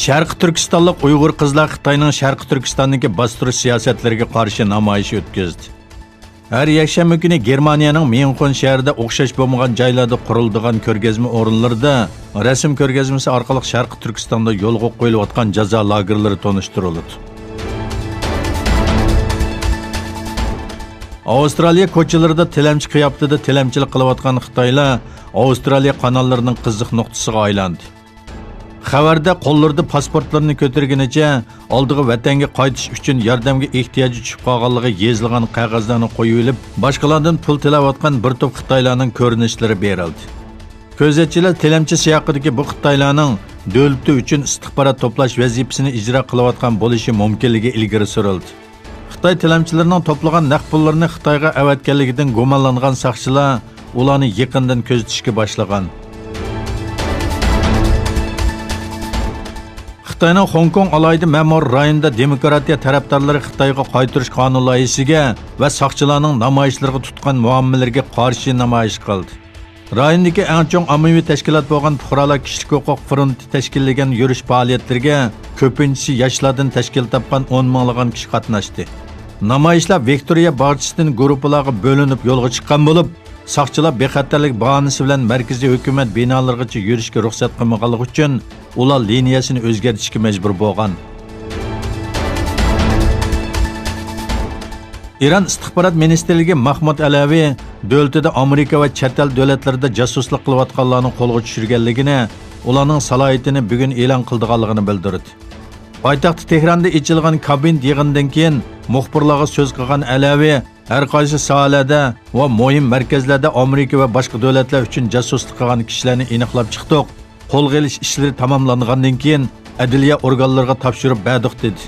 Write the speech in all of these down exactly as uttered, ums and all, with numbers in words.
شەرقىي تۈركىستانلىق ئۇيغۇر قىزلار خىتاينىڭ شەرقىي تۈركىستاندىكى باستۇرۇش سىياسەتلىرىگە قارشى نامايىش ئۆتكۈزدى. ھەر يەكشەنبە كۈنى گېرمانىيەنىڭ ميۇنخېن شەھىرىدە ئوخشاش بولمىغان جايلاردا قۇرۇلىدىغان كۆرگەزمە ئورۇنلىرىدا رەسىم كۆرگەزمىسى ئارقىلىق شەرقىي تۈركىستاندا يولغا قويۇلۇۋاتقان جازا لاگېرلىرى تونۇشتۇرۇلىدۇ. ئاۋسترالىيە كوچىلىرىدا تىلەمچى قىياپىتىدە تىلەمچىلىك قىلىۋاتقان خىتايلار ئاۋسترالىيە قاناللىرىنىڭ قىزىق نۇقتىسىغا ئايلاندى. خەۋەردە قوللىرىدا پاسپورتلىرىنى كۆتۈرگىنىچە ئالدىغا ۋەتەنگە قايتىش ئۈچۈن ياردەمگە ئېھتىياجى چۈشۈپ قالغانلىقى يېزىلغان قەغەزلەرنى قويۇۋېلىپ، باشقىلاردىن پۇل تىلەۋاتقان بىر توپ خىتايلارنىڭ كۆرۈنۈشلىرى بېرىلدى. كۆزەتچىلەر تىلەمچى سىياقىدىكى بۇ خىتايلارنىڭ دۆلىتى ئۈچۈن ئىستىخبارات توپلاش ۋەزىپىسىنى ئىجرا قىلىۋاتقان بولۇشى مۇمكىنلىكى ئىلگىرى سۈرۈلدى. خىتاي تىلەمچىلىرىنىڭ توپلىغان نەق پۇللىرىنى خىتايغا ئەۋەتكەنلىكىدىن گۇمانلانغان ساقچىلار ئۇلارنى يېقىندىن كۆزىتىشكە باشلىغان. خىتاينىڭ خوڭكوڭ ئالاھىدە مەمۇرىي رايونىدا دېموكراتىيە تەرەپدارلىرى خىتايغا قايتۇرۇش قانۇن لايىھىسىگە ۋە ساقچىلارنىڭ نامايىشلىرىغا تۇتقان مۇئامىلىرىگە قارشى نامايىش قىلدى. رايوندىكى ئەڭ چوڭ ئاممىۋى تەشكىلات بولغان پۇقرالار كىشىلىك ھوقۇق فرونتى تەشكىللىگەن يۈرۈش پائالىيەتلىرىگە كۆپىنچىسى ياشلاردىن تەشكىل تاپقان ئون مىڭلىغان كىشى قاتناشتى. نامايىشلار ۋىكتورىيە باغچىسىدىن گۇرۇپپىلارغا بۆلۈنۈپ يولغا چىققان بولۇپ، ساقچىلار بىخەتەرلىك باھانىسى بىلەن مەركىزىي ھۆكۈمەت بىنالىرىغىچە يۈرۈشكە رۇخسەت قىلمىغانلىقى ئۈچۈن ئۇلار لىنىيەسىنى ئۆزگەرتىشكە مەجبۇر بولغان. ئىران ئىستىخبارات مىنىستىرلىكى ماھمۇد ئەلەۋى دۆلىتىدە ئامېرىكا ۋە چەت ئەل دۆلەتلىرىدە جاسۇسلۇق قىلىۋاتقانلارنى قولغا چۈشۈرگەنلىكىنى، ئۇلارنىڭ سالاھىيىتىنى بۈگۈن ئېلان قىلىدىغانلىقىنى بىلدۈردى. پايتەخت تېھراندا ئېچىلغان كابىنېت يىغىنىدىن كېيىن مۇخبىرلارغا سۆز قىلغان ئەلەۋى، ھەر قايسى ساھەلەردە ۋە مۇھىم مەركەزلەردە ئامېرىكا ۋە باشقا دۆلەتلەر ئۈچۈن جاسۇسلۇق قىلغان كىشىلەرنى ئېنىقلاپ چىقتۇق. قولغا ئېلىش ئىشلىرى تاماملانغاندىن كېيىن، ئەدلىيە ئورگانلىرىغا تاپشۇرۇپ بەردۇق، دېدى.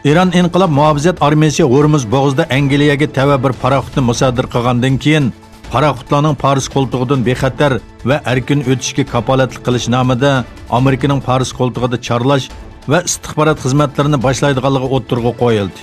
ئىران ئىنقىلاب مۇھاپىزەت ئارمىيىسى ھورمۇز بوغۇزىدا ئەنگلىيەگە تەۋە بىر پاراخوتنى مۇسادىرە قىلغاندىن كېيىن، پاراخوتلارنىڭ پارس قولتۇقىدىن بىخەتەر ۋە ئەركىن ئۆتۈشىگە كاپالەتلىك قىلىش نامىدا ئامېرىكىنىڭ پارس قولتۇقىدا چارلاش ۋە ئىستىخبارات خىزمەتلىرىنى باشلايدىغانلىقى ئوتتۇرىغا قويۇلدى.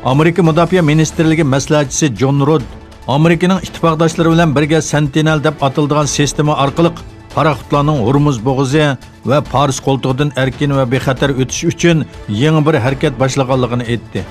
ئامېرىكا مۇداپىئە مىنىستىرلىكى مەسلىھەتچىسى جون رود ئامېرىكىنىڭ ئىتتىپاقداشلىرى بىلەن بىرگە سېنتىنېل دەپ ئاتىلىدىغان سىستېما ئارقىلىق پاراخوتلارنىڭ ھورمۇز بوغۇزى ۋە پارس قولتۇقىدىن ئەركىن ۋە بىخەتەر ئۆتۈش ئۈچۈن يېڭى بىر ھەرىكەت باشلىغانلىقىنى ئېيتتى.